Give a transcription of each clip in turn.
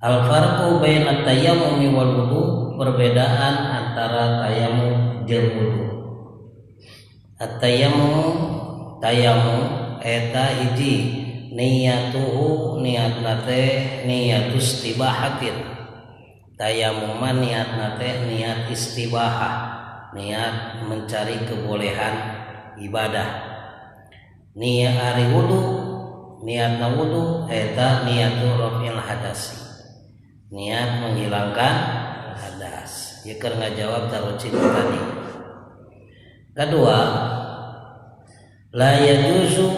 Al farqu baina tayammumi wal wudu, perbedaan antara tayamum jeung wudu. At-tayammum, tayammum eta hiji niyatuhu, niatna teh niatu istibahatin. Tayamum mah niatna teh niat istibahah, niat mencari kebolehan ibadah. Niat ari wudu, niatna wudu eta niatu raf'il hadasi, niat menghilangkan hadas. Ieu keur ngajawab tarucin tadi. Kedua, la yajuzu,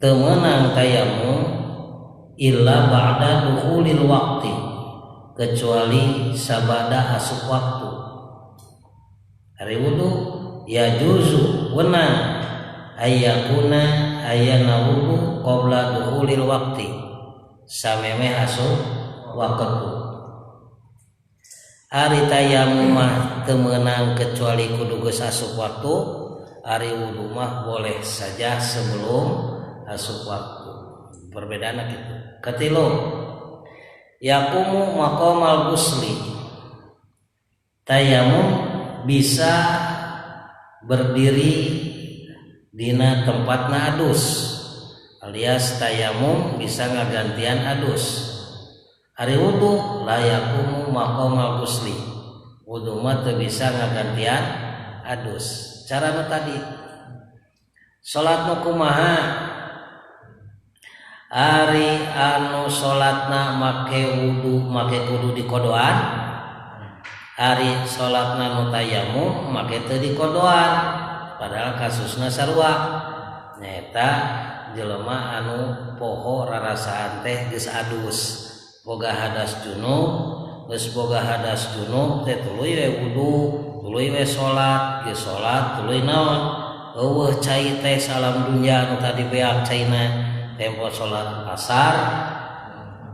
teu meunang tayamum illa ba'da dukhulil waqti, kecuali sabada asup waktu. Ari wudu yajuzu, wenang ayyakuna, ayana wudu qabla dukhulil waqti, samemeh asup waktu. Ari tayamum mah teu meunang kecuali kudu geus asup waktu. Ari wudu mah boleh saja sebelum asup waktu. Perbedaanna kitu. Katilu, yaqumu maqamal ghusli, tayamum bisa berdiri dina tempatna adus, alias tayamum bisa ngagantian adus. Ari wudu la yaqumu maqamal ghusli, wudu mah teu bisa ngagantian adus. Cara nu tadi salat nu kumaha? Ari anu salatna make wudu make kudu dikodoan, ari salatna nu tayamum make teu dikodoan, padahal kasusna sarua. Nyaeta jelema anu poho rarasaan teh geus adus, boga hadas junub. Geus boga hadas junub teh tuluy we wudu, tuluy we salat. Geus salat tuluy naon, eueuh cai teh salam dunya anu tadi beak caina. Tempo salat asar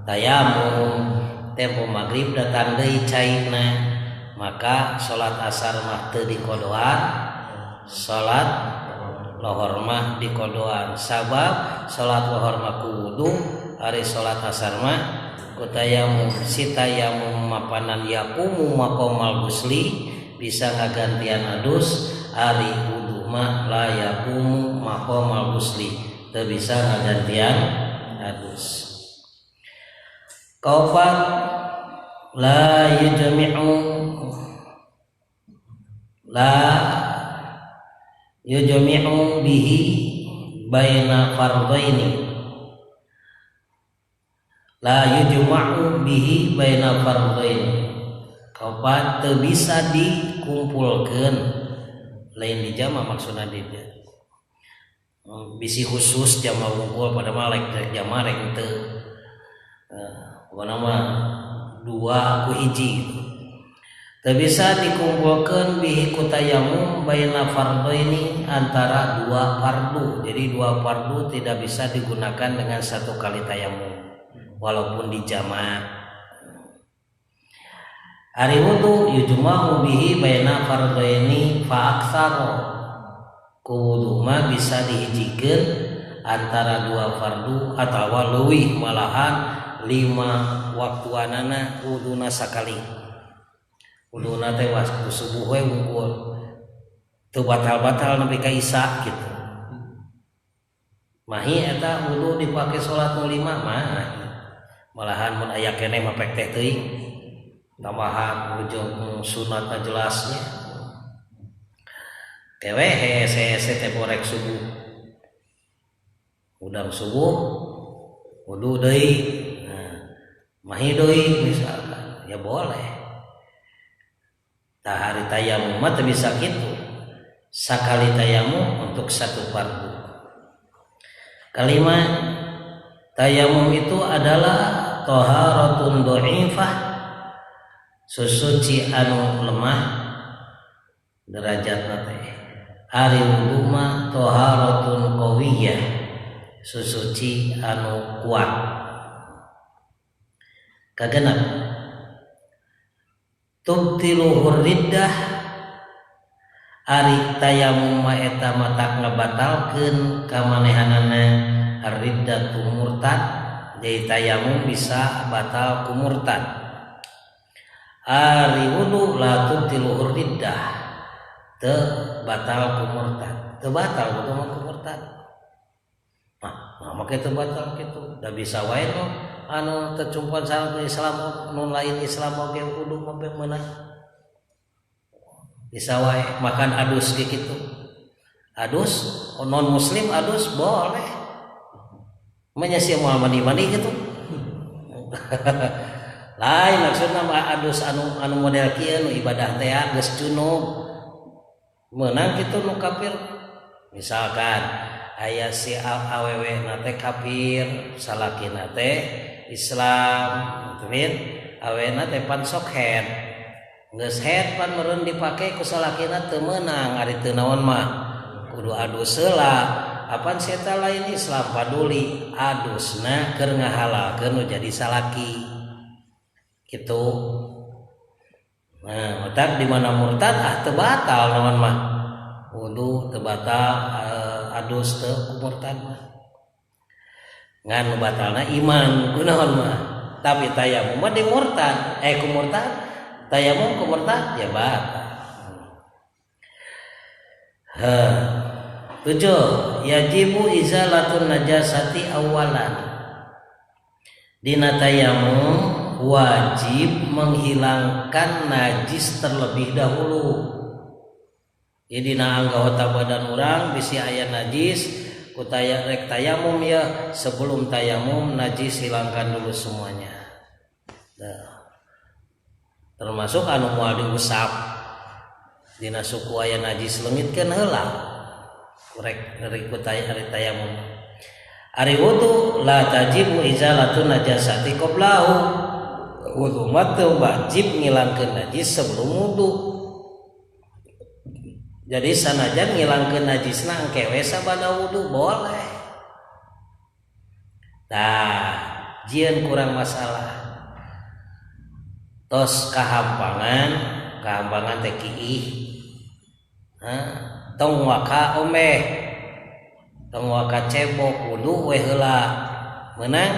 tayamum, tempo maghrib datang deui caina, maka salat asar mah teu dikodoan, salat lohor mah dikodoan. Sabab salat lohor mah ku wudu, ari salat asar mah ku tayamum. Si tayamum mapanan yaqumu maqamal ghusli, bisa ngagantian adus. Ari wudu mah la yaqumu maqamal ghusli, teu bisa ngagantian adus. Kaopat, la yujmi'u, la yujmi'u bihi baina fardhaini, la yujma'u bihi baina fardhaini. Kaopat, teu bisa dikumpulkeun, lain di jama maksudna di dieu, bisi khusus jama wungkul pada mah rek jama rek teu, pokona mah dua ku hiji gitu. Teu bisa dikumpulkeun bihi ku tayamum baina fardhaini, antara dua fardu. Jadi dua fardu tidak bisa digunakan dengan satu kali tayamum walaupun dijama. Ari wudu yujma'u bihi baina fardhaini fa aktsara, ku wudu mah bisa dihijikeun antara dua fardu atawa leuwih, malahan 5 waktuanana wuduna sakali. Wuduna teh waktu subuh we wungkul, teu batal-batal nepi ka isya gitu. Mahi eta wudu dipake salat nu 5 mah, malahan mun aya keneh mah pek teh teuing tambahan ujung sunatna jelasnya kewe hese hese teh borek subuh, udang subuh wudu deui, nah, mahi deui misalkan, ya boleh. Tah, ari tayamum mah teu bisa kitu, sakali tayamum untuk satu fardu. Kalima, tayamum itu adalah taharatun dhaifah, susuci anu lemah derajatna teh. Ari wudu mah taharatun qawiyah, susuci anu kuat. Kagenep, tubtilu riddah, ari tayamum mah eta matak ngabatalkeun kamanehanana arriddatu, murtad. Jadi tayamum bisa batal ku murtad. Ari wudu la tubtilu riddah, teu batal ku murtad, teu batal wudu mah ku murtad. Nah, make teu batal kitu, da bisa wae nu anu teu cumpuan sareng Islam, nu lain Islam oge wudu mah meunang. Bisa wae makan adus ge kitu. Adus non muslim adus boleh. Manya sia moal mandi-mandi gitu. Lain maksudna mah adus anu anu model kieu nu ibadah teh geus junub. Meunang kitu nu kafir. Misalkan aya si awewe na teh kafir, salakina teh Islam, gitu. Awewena teh pan sok head. Geus head pan meureun dipake ku salakina teu meunang, ari teu naon mah kudu adus heula. Apan si eta lain Islam paduli adusna keur ngahalalkeun nu jadi salaki gitu. Nah, murtad di mana murtad ah teu batal naon mah wudu teu batal, adus teu ku murtad mah, ngan nu batalna iman kunaon mah. Tapi tayamum mah di murtad, ku murtad tayamum ku murtad ya batal. Heh. 7, yajibu izalatun najasati awalan. Dina tayamum wajib menghilangkan najis terlebih dahulu. Jadi dina anggota badan urang bisi aya najis ku rek tayamum ya, sebelum tayamum najis hilangkan dulu semuanya. Nah, termasuk anu moal diusap dina suku aya najis leungitkeun heula rek rek ku tayamum. Ari wudu la tajibu izalatun najasati qablahu. Wudu mah teu wajib ngilangkeun najis sebelum wudu. Jadi sanajan ngilangkeun najisna engke we sabada wudu boleh. Tah, jieun kurang masalah. Tos kahampangan, kahampangan teh kiih. Hah, tong waka omeh. Tong waka cebok, wudu we heula. Meunang?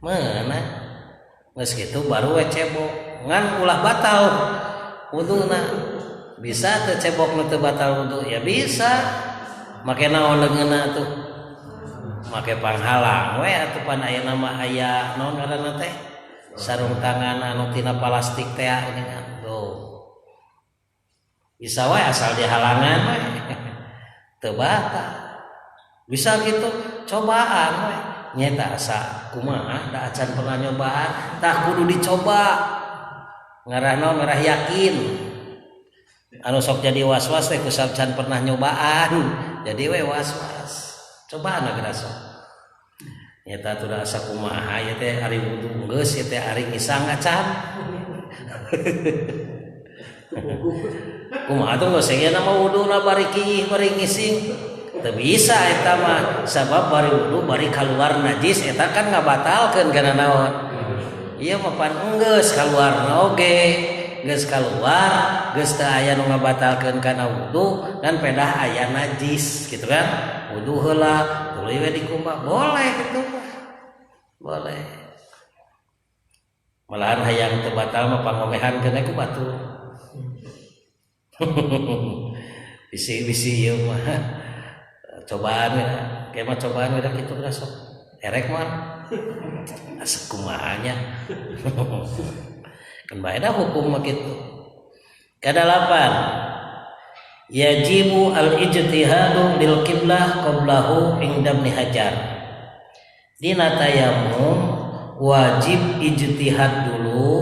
Meunang. Geus kitu baru we cebok. Ngan ulah batal wuduna. Bisa teu cebok nu teu batal wudu? Ya bisa. Make naon leungeunna tuh? Make panghalang we atuh, pan aya mah aya naon ngaranna teh? Sarung tangan anu tina plastik teh geuningan. Tuh. Bisa wae asal dihalangan we. Teu batal. Bisa gitu, cobaan we. Nyeta asa kumaha da acan pernah nyobaan, tah kudu dicoba. Ngarah naon? Ngarah yakin. Anu sok jadi was-was teh ku can pernah nyobaan, jadi we was-was. Cobaan geura sok. Nyeta tuh asa kumaha ya teh, ari wudu geus ya teh, ari ngisang acan. Kumaha tuh geus aya nama wuduna bari kiih bari ngising. Teu bisa eta mah, sabab bari wudu bari kaluar najis eta kan ngabatalkeun kana naon. Ieu mah pan enggeus kaluarna oge, geus kaluar, geus teu aya nu ngabatalkeun kana wudu dan pedah aya najis gitu kan. Wudu heula tuluy we dikumbah boleh gitu mah. Boleh. Malahan hayang teu batal mah pangomehan keun ku batur. Bisi-bisi ieu mah cobaan ya, kayak mah cobaan udah gitu udah sok erek mah asa kumaha nya kan bae dah hukum mah kitu. Kadalapan, yajibu al ijtihadu lil qiblah qablahu inda Ibnu Hajar. Dina tayamum wajib ijtihad dulu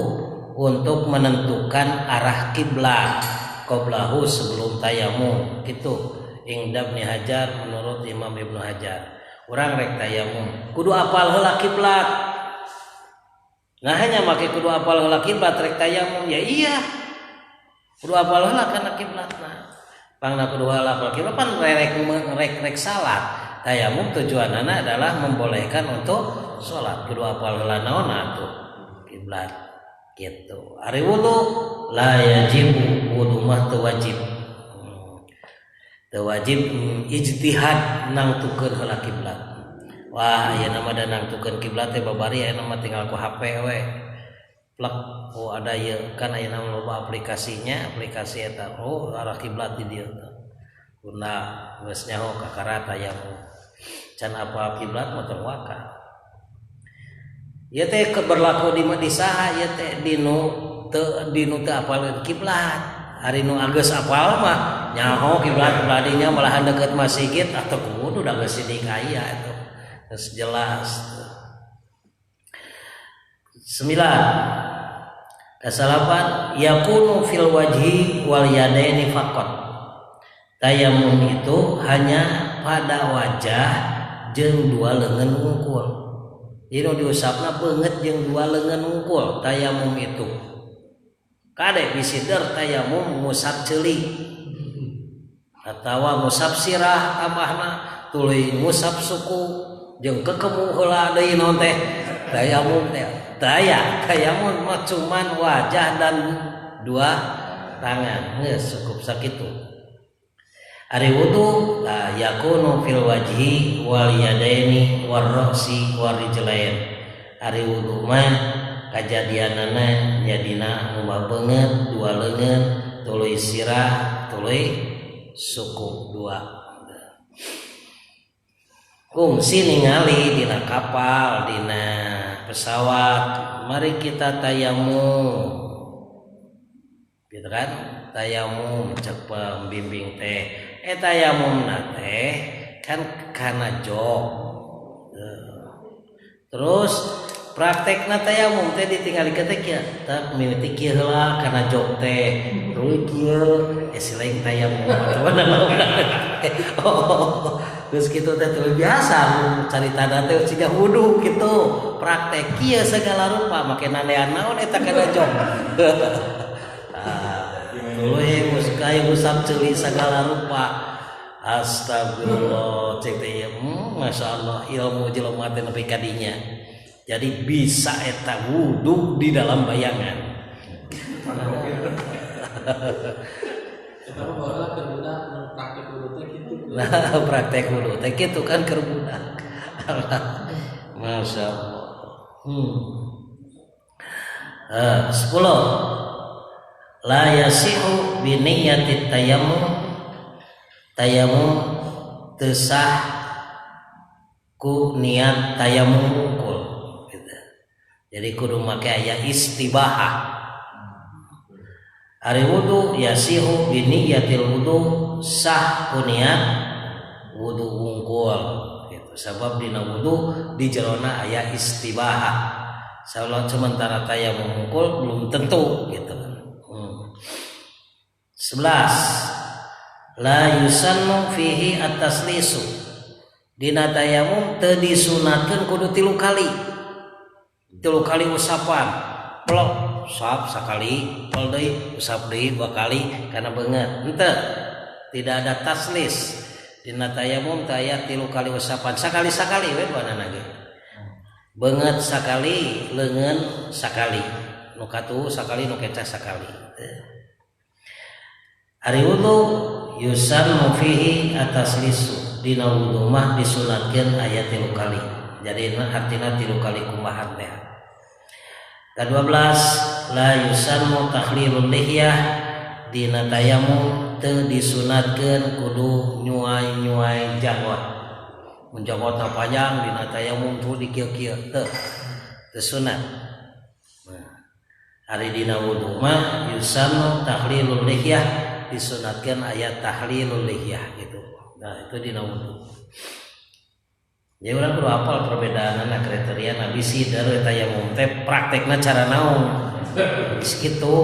untuk menentukan arah kiblat, qablahu sebelum tayamum gitu, inda Ibnu Hajar menurut Imam Ibnu Hajar. Urang rek tayamum kudu apal heula kiblat. Nah, hanya make kudu apal heula kiblat rek tayamum, ya iya kudu apal heula kana kiblatna. Pangna kudu apal kiblat pan rek rek rek salat. Tayamum tujuanana adalah membolehkan untuk salat, kudu apal heula naon atuh kiblat gitu. Ari wudu la yajibu, wudu mah teu wajib. Teu wajib ijtihad nangtukeun heula kiblat. Wah, ayeuna mah da nangtukeun kiblat teh babari ayeuna mah tinggal ku HP we. Plek, oh ada ieu kan ayeuna loba aplikasinya, aplikasi eta oh arah kiblat di dieu teh. Guna geus nyaho kakara tayamum. Can apal kiblat mah teu waka. Ieu teh berlaku di saha ieu teh dinu teu dinu teu apal kiblat. Ari nu geus apal mah nyaho kiblat beladinya malahan deket masjid atau kudu da geus sidik aya itu. Geus jelas. 9. Kasalapan yakunu fil wajhi wal yadaini faqat. Tayamum itu hanya pada wajah jeung dua lengan wungkul. Jadi nu diusapna beungeut jeung dua lengan wungkul tayamum itu. Kade bisider tayamum ngusap ceuli atawa ngusap sirah tambahna tuluy ngusap suku jeung kekemu heula deui naon teh tayamum teh. Tayamum mah cuman wajah dan dua tangan geus cukup sakitu. Ari wudu la yakunu fil wajhi wal yadaini war ra'si war rijlain. Ari wudu mah kajadianana nya dina ngumbah beungeut dua leungeun tuluy sirah tuluy suku dua. Kungsi ningali dina kapal dina pesawat mari kita tayamum gitu kan, tayamum cek pembimbing teh tayamumna teh kan kana jok. Terus praktekna tayamum teh ditinggali teh kieu tah mimiti kieu heula kana jok teh tuluy kieu si lain tayamum atuh. Oh geus kitu teh tuluy biasa caritana teh siga wudu kitu praktek kieu segala rupa make nanean naon eta kana jok. Tuluy geus kaya ngusap ceuli segala rupa. Astagfirullah cek teh masyaallah ilmu jelema teh nepi ka dinya. Jadi bisa eta wudu di dalam bayangan. Eta mah baheula keur budak praktek wudu teh kitu. Nah, praktek wudu teh kitu kan keur budak. Masyaallah. 10. La yasihu bi niyyati tayammum. Tayammum teu sah ku niat tayammum wungkul gitu. Jadi kudu make aya istibahah. Ari wudu yasihu bi niyyatil wudu sah ku niat wudu wungkul gitu. Sabab dina wudu di jerona aya istibahah. Salat sementara tayamum wungkul belum tentu gitu. 11. La yusannu fihi at-taslisu. Dina tayamum teu disunatkeun kudu 3 kali. 3 kali usapan. Plok usap sakali, pel deui, usap deui 2 kali kana beungeut. Henteu. Tidak ada taslis. Dina tayamum teh aya 3 kali usapan, sakali-sakali we duanana ge. Beungeut sakali, leungeun sakali. Nu katuhu sakali, nu keca sakali. Ari wudu yusannu fihi ataslisu. Dina wudu mah disunatkeun aya 3 kali. Jadi artina 3 kali kumbahan teh. Ka-12 la yusannu takhlilul lihyah. Dina tayamum teu disunatkeun kudu nyuai-nyuai janggot. Mun janggotna panjang dina tayamum tuh dikieu-kieu teu teu sunat. Nah, ari dina wudu mah yusannu takhlilul lihyah, disunatkeun aya tahlilul lihyah gitu. Nah, itu dina wudu. Jadi urang kudu hafal perbedaanana kriteria nabi sidar tayamum teh praktekna cara naon. Geus kitu.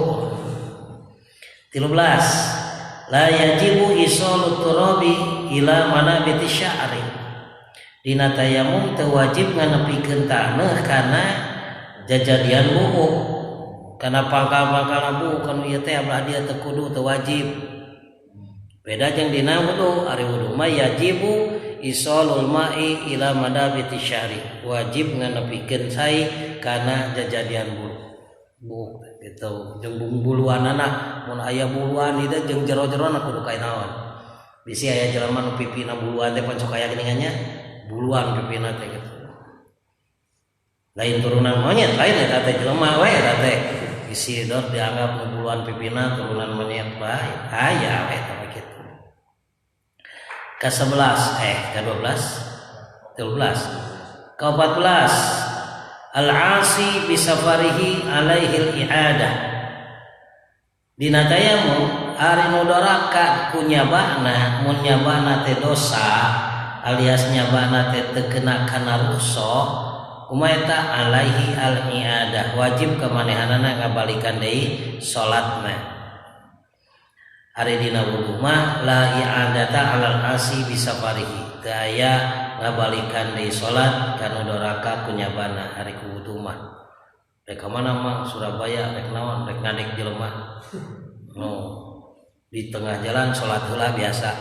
13. La yajibu isalu turabi ila manabiti sya'ri. Dina tayamum teu wajib nganepikeun taneuh kana jajadian buuk. Kana pangkal-pangkal buuk kanu ieu teh ablah dia teu kudu teu wajib. Beda jeung dina wudu, ari wudu mah yajibu isalul ma'i ila manabiti sya'ri. Wajib nganepikeun cai kana jajadian buuk. Buuk gitu jeung buluanana mun aya buluan ieu jeung jero-jerona kudu kae naon. Bisi aya jelema nu pipina buluan teh pan sok aya geuningan nya. Buluan pipina teh gitu. Lain turunan monyet, lain eta teh jelema we eta teh. Isidor dianggap buluan pipina turunan monyet bae. Aya we eta mah kitu. Ka-11 ka-12 13 ka-14 al-asi bisafarihi alaihil i'adah. Dina tayamum ari nu doraka ku nyabana mun nyabana teh dosa alias nyabana teh teu kena kana rukhsah kumaha eta alaihi al-i'adah wajib ka manehanana ngabalikan deui salatna. Ari dina wudu mah la i'adata alal asi bisafarihi teu aya ngabalikan deui salat kana doraka ku nyabana ari ku wudu mah. Rek ka mana mah Surabaya rek naon rek ngadek jelema. No, di tengah jalan salat heula biasa.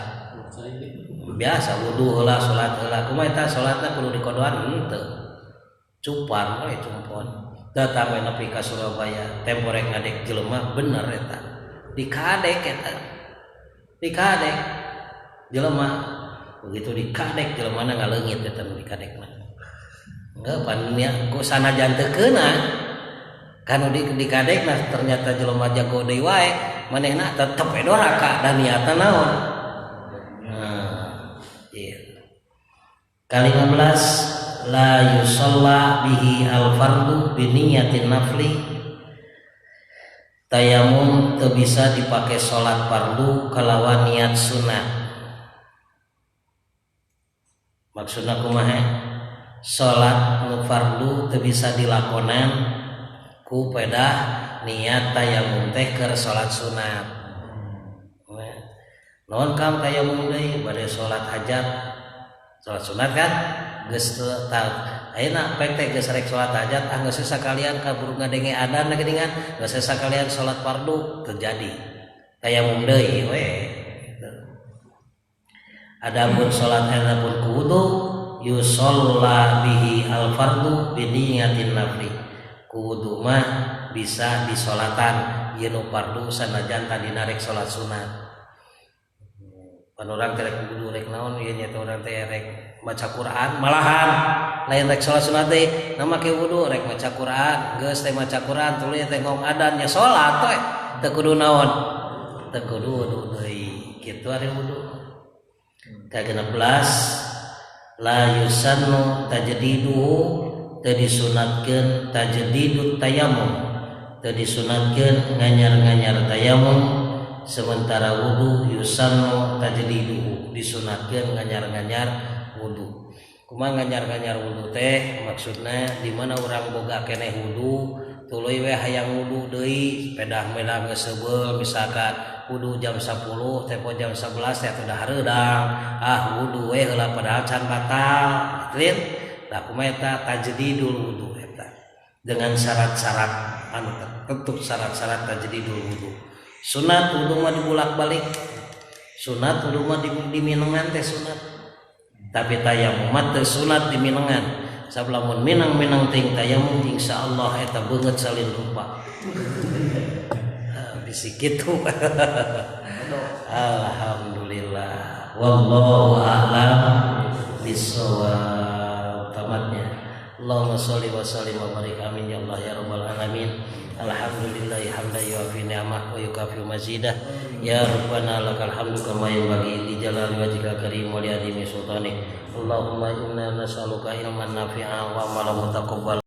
Biasa wudu heula salat heula. Kumaha eta salatna kudu dikodoan henteu. Cupan we cumpon. Datang we nepi ka Surabaya, tempo rek ngadek jelema bener eta. Dikadek eta. Dikadek jelema. Begitu dikadek jelemana ngaleungit eta nu dikadekna. Enggak pan ku sanajan teu keuna. Kanu dikadekna ternyata jelema jago deui wae, manehna tetep we doraka dan niatna naon. Nah, iya. Ka-15 la yusalla bihi al fardu bi niyatin nafli. Tayamum teu bisa dipake salat fardu kalawan niat sunat. Maksudna kumaha? Salat nu fardu teu bisa dilakonan ku pedah niat tayamum teh keur salat sunat. Naon kam tayamum deui bade salat hajat. Salat sunat kan geus teu ayeuna pek teh geus rek salat hajat ah geus sakalian kaburu ngadenge adzan geuningan geus sakalian salat fardu terjadi. Tayamum deui we. Adapun salat adapun ku wudu yusalla bihi al fardu bi niyatin nafli. Ku wudu mah bisa disolatan ieu nu fardu sanajan tadina rek salat sunat. Pan urang teh rek wudu rek naon ieu nya teh urang teh rek maca Quran malahan lain rek salat sunat teh na make wudu rek maca Quran geus teh maca Quran tuluy teh ngong adan nya salat we teu kudu naon teu kudu wudu deui kitu ari wudu. Ka-16 la yusannu tajdiduhu teu disunatkeun tajdidut tayamum teu disunatkeun nganyar-nganyar tayamum sementara wudu yusannu tajdiduhu disunatkeun nganyar-nganyar wudu. Kumaha nganyar-nganyar wudu teh maksudna di mana urang boga keneh wudu tuluy we hayang wudu deui pedah meunang geus seubeul misalkan wudu jam 10 tepo jam 11 teh udah hareudang ah wudu we heula padahal can batal lain tah kumaha eta tajdidul wudu eta dengan syarat-syarat anu tertentu syarat-syarat tajdidul wudu. Sunat wudu mah dibulak-balik sunat wudu mah diminengan teh sunat tapi tayamum mah teu sunat diminengan sabab lamun minang-minang ting tayamum insyaallah eta beungeut salin rupa bisi kitu. Alhamdulillah wallahu a'lam bissawab. Tamatnya Allahumma sholli wa sallim wa barik amin ya Allah ya rabbal alamin. Alhamdulillahi hamdan yuafi ni'amah wa yukafi mazidah. Ya Rabbana lakal hamdu kama yanbaghi li jalali wajhikal karim wa li azimi sultanik. Allahumma inna nas'aluka ilman nafi'a wa amalan mutaqabbal.